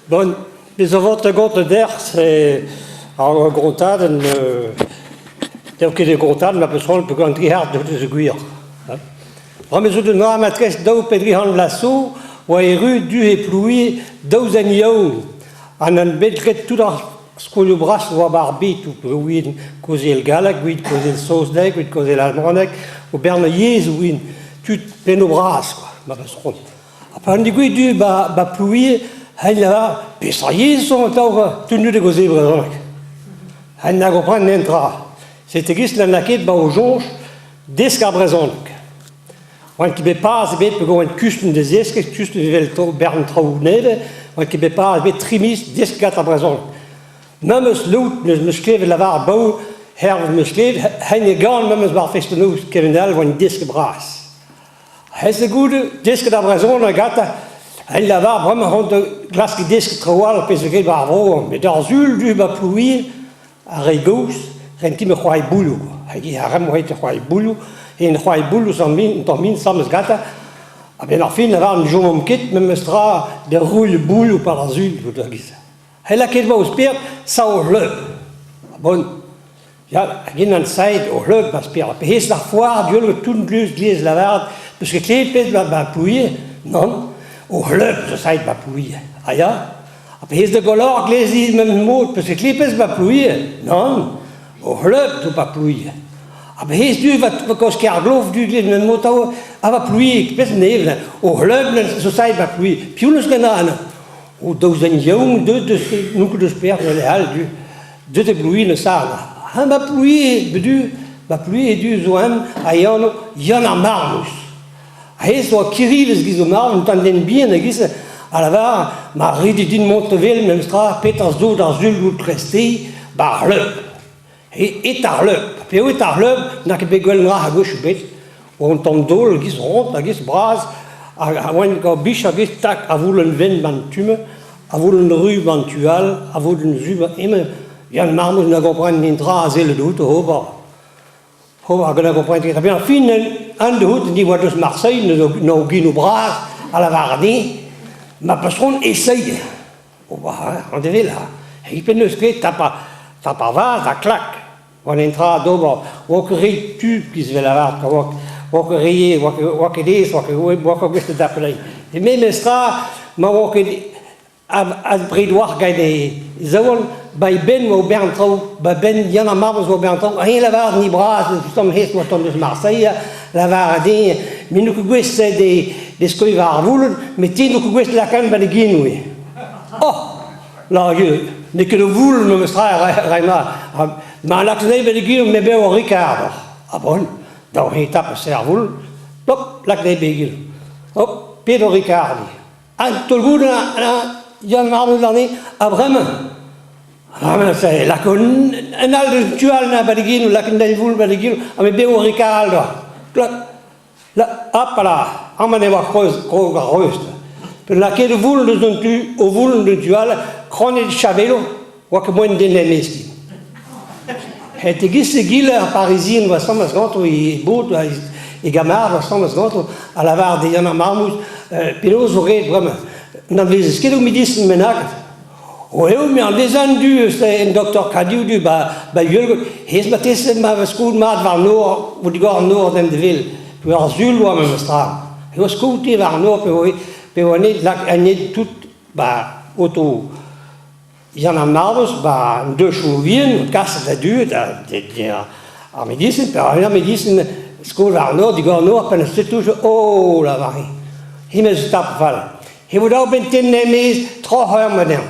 Bon, pezh a vo da gontañ dec'h, c'est ar gontadenn n'eo ket e gontadenn ma peus c'hoant peogwir an tri c'hard deus gwir. Bremañ zo un dra matresse daou pe dri c'hant vloaz zo oa erru du e Plouie daou zen yaouank ha n'ant bet graet tout ar skolioù bras oa 'ba ar bed peogwir kaozeal galleg, evit kaozeal saozneg, evit kaozeal almaneg, ober yezhoù int tud pennoù bras kwa ma peus c'hoant. Ha pa an degouezh du 'ba 'ba Plouie, eñ lavar peseurt yezh zo atav tout nu da gaozeal brezhoneg. Eñ na gompren netra. Setu e-giz n'en a ket 'ba o soñj desk ar brezhoneg. Oant ket bet paz ebet peogwir oant kustum da zeskiñ, kustum evel bern traoù nevez, oant ket bet paz ebet tri miz desk gant ar brezhoneg. Memes lod n'eus klevet lavar baou, hervez 'meus klevet, hein e gan memes war fest-noz kement all oant desk bras. Hezh goude, desket ar brezhoneg gantañ, eñ lavar bremañ c'hoant da glask deskiñ traoù all pezh zo graet war ar vro met d'ar sul du 'ba Plouie Ar re gozh 'raent ket met c'hoari boulloù kwa. Hag ar re-mañ 'raent c'hoari boulloù, en c'hoari boulloù 'z tamm asambles gantañ. A-benn ar fin lavar ne chomomp ket memes tra da ruilh boulloù 'pad ar sul da giz. He lakaet 'oa o spered sav o c'hleub. Ha bon, ya, hag int saet o c'hleub ba spered. Pe hezh d'ar foar diolgo tout gluz glez lavaret, peus ket klevet pezh 'ba ba Plouie? Nann, o c'hleub zo saet 'ba Plouie. Ha ya, Ha pezh da golor glezi memes mod, peus ket klepez 'ba Plouie? Nann, o c'hleub zo 'ba Plouie. Ha pezh du va kaoz Kerglof du glez memes mod tav, ha 'ba Plouie, pezh nev, o c'hleub zo saet 'ba Plouie. Piv n'eus ket anv? O daou zen yaouank deuet deus n'on ket deus perzh lec'h all du. Deuet e Plouie n'eus sarn. Ha 'ba Plouie, du, 'ba Plouie du zo en ha e anv Yann ar Marmouz. Hezh oa Kirivez giz o marv, un tamm den bihan e-giz a lavar ma rit din mont da wel memestra petra zo d'ar sul gout prestiñ 'ba ar c'hleub. Et ar c'hleub. P'eo et ar c'hleub n'a ket bet gwell gra a-gwechoù bet. Oa un tamm daol e-giz ront, a-giz bras, hag a oant gant bich a-giz tak a voulenn wenn 'ban tu-mañ, a voulenn ru 'ban tu all, a voulenn zu 'ban emañ. Yann Marmouz na gompren netra a sellet outo ober. Oh, hag a gompren ket. A-benn ar fin, un dehout, ni oa deus Marseille, neus no genoù bras, a lavar din, ma patron essaye. Oh, bah, an devel, ha. He neus ket tapa, tapa vaz ha klak. Oan en tra d'ober, oa ket re tu, giz vel lavar, oa, oa ket re, oa ket, oa ket aes, oa ket, oa ket gouest da dapout. E memes tra, ma oa ket Abred oac'h gant e zaouarn, ba e benn oa ober an traoù, ba benn Yann ar Marmouz oa ober an traoù. Eñ lavar ni bras, tamm hest oa tamm deus Marseille, lavar dezhañ, me n'on ket gouest de skoiñ war ar vouloù, met te n'on ket gouest lakaat ba da genoù eo. Oh! La n'eo ket ur voul memes tra rae ma. Ma lakaas anezhi ba da genoù, me bev ur Ricard. Ah bon, daou eñ tap ar voul, hop, lak anezhi ba e genoù. Hop, pet ur Ricard. An taol-goud Yann Marmouz warne, ha bremañ bremañ c'est lak un all deus tu all na ba da genoù, lak un eil voul ba da genoù, ha me bev rikal da. Klok, la, hop là, amañ e oa kreuz, krog ar reuz. Lakaet o voul deus un tu, o voul deus tu all, kronet chavelo, oa ket moaien den en eski. Het e-giz egile ar Parisien oa asambles ganto e bod, e gamarad oa asambles ganto, a lavar da Yann ar Marmouz, penaos zo ret bremañ? N'anavezez ket ur medisin bennak? O eo, me anavezan du eus en doktor Kadiou du ba, ba Yulgot. Hezh marteze ma vez skoet mat war an nor, o digor an nor d'en devil. Pe ar sul oa memes tra. E oa skoet war an nor pe oa pe oa net lak an tout ba oto Yann ar Marvoz 'ba an deuchoù vihan kaset da du da ar medisin, pe ar medisin skol war an nor, digor an nor, penn setu oh lavar-eñ. Hennezh zo tap fall. He vo dav benn tenn er-maez troc'h ur anezhañ.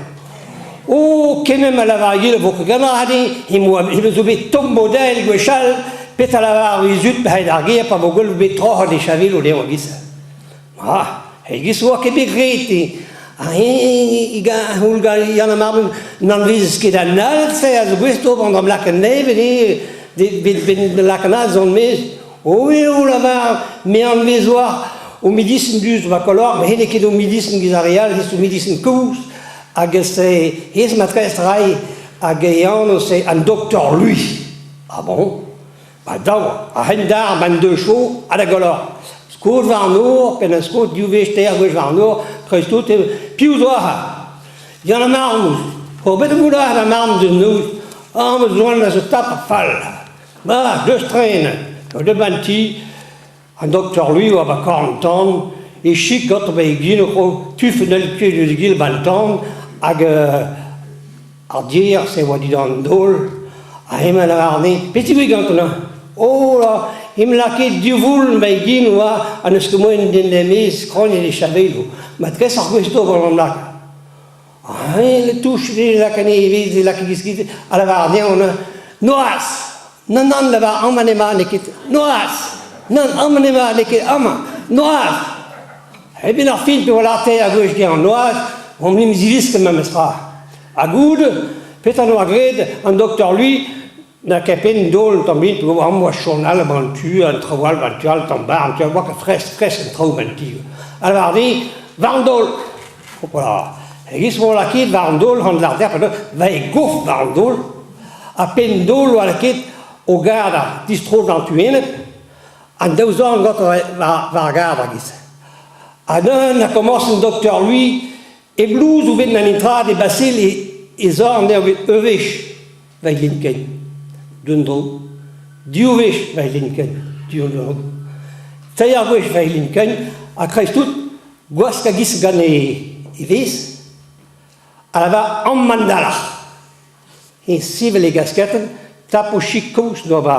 Oh, kement ma lavar egile vo ket gant din, he zo bet tomm model gwechall, petra lavar he zud pa ar gêr pa vo gwell bet troc'het e chaveloù dezhañ e-giz. Ah, e-giz oa ket bet graet ha eñ a gant Yann ar Marmouz n'anavezez ket an all-se a zo gouest d'ober an lakaat nevez eo bet lakaat all zo maez. O eo lavar me anvez oa o medisin diouzh va kolor, met n'eo ket o medisin giz ar re all, ez o medisin kozh hag se hezh matresse ray hag e anv c'est an doktor Louis. Ah bon? Ba daou, a-hend-all ban deus chaud ha da golor. Skod war an nor, penn skod div wech, teir gwech war an nor, dreist-tout, piv zo ac'ha? Yann an Armoù, bet on goulac'h an arm deus noz, arm eus oan a zo tapet fall. Ma, deus tren, deus ban ti, an doktor Louis oa ba korn tan, e chik gantañ ba egile o tuf un ket eus egile ban tan, hag ar dier-se oa dindan an daol, ha hemañ a lavar dezhi, petra gantañ neuze? Oh là, em lakaet div voull ba egile oa ha n'eus ket moaien den er-maez krognet e chabeloù. Ma tres ar gwez d'ober an lak. Eñ le touch e lak anezhi e vez e lak e a lavar dezhañ neuze, Noazh! Nann, nann, lavar amañ emañ n'eo ket noazh! Nann, amañ emañ n'eo ket amañ noazh! E-benn ar fin pe oa lâret a gwech dezhañ noazh, omp 'n em ziwisket memes tra. Ha goude, petra 'noa graet an doktor Louis n'a ket penn daol un tamm int, amañ oa journal 'ba an tu, an traoù all 'ba an tu all, tamm bar, an tu all, oa ket fresk, fresk an traoù 'ba an ti. Ha lavar din, war an daol! Voilà. E-giz m'o lakaet war an daol, an larder, va e gof war an daol, ha penn daol oa lakaet o garda distro d'an tu enep, an daou zorn gantañ war ar gard a-giz. Ha neuze a komañs an doktor Louis e blouz o bet an intrad e basil e zorn eo bet ur wech va ken d'un dro, div wech va ken d'un dro, teir gwech va ken, ha kreiz-tout gwask a-giz gant e vez, a lavar amañ dalc'h. E sevel e gasketenn, tapo chik kozh doa ba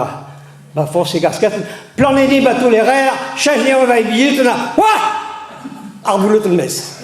ba foñs e gasketenn, planet eo ba toull e reer, cheñch eo va bilhetenn ha Ar boulotenn maez.